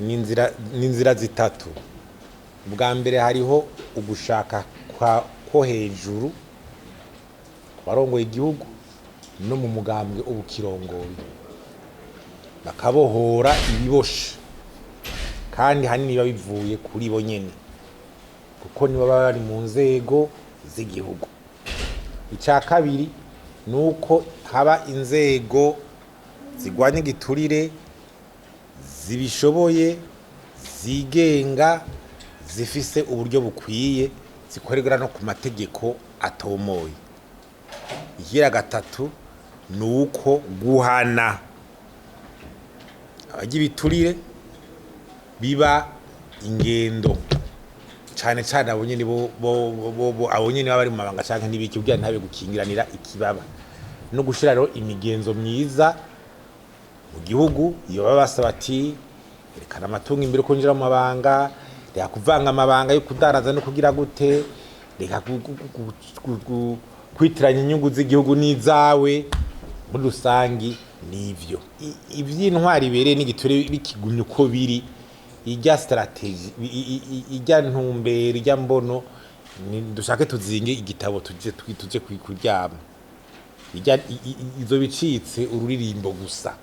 Ni inzira zitatu. Bwa mbere, hariho ugushaka ko hejuru ku barongoye igihugu no mu mugambwe ubu kirongoye, bakabohora ibiboshe, kandi hanini biba bivuye kuri bo nyene, kuko nibo baba bari mu nzego z'igihugu. Icya kabiri ni uko haba inzego zirwanya igiturire zibishoboye, zigenga, zifise uburyo bukwiye, zikorera no ku mategeko atomoye. Igira gatatu ni uko guhana abarya ibiturire biba ingendo, cane cane abo nyene abo nyene baba bari mu mabanga canke n'ibiki, kugira ntabe gukingiranira ikibaba, no gushira rero imigenzo myiza mu gihugu. Iyo baba basaba ati: "Erekana amatungo imbere uko winjira mu mabanga, reka kuvanga amabanga yo kudaraza no kugira gute, reka kwitiranya inyungu z'igihugu n'izawe." Muri rusangi nivyo. Ivy'intwari ibereye n'igiture bikigumye uko biri, irya stratégie, irya ntumbero, irya mbono, dushake tuzinge igitabo tuje kuryama. Irya izo bicitse ururirimbo gusa.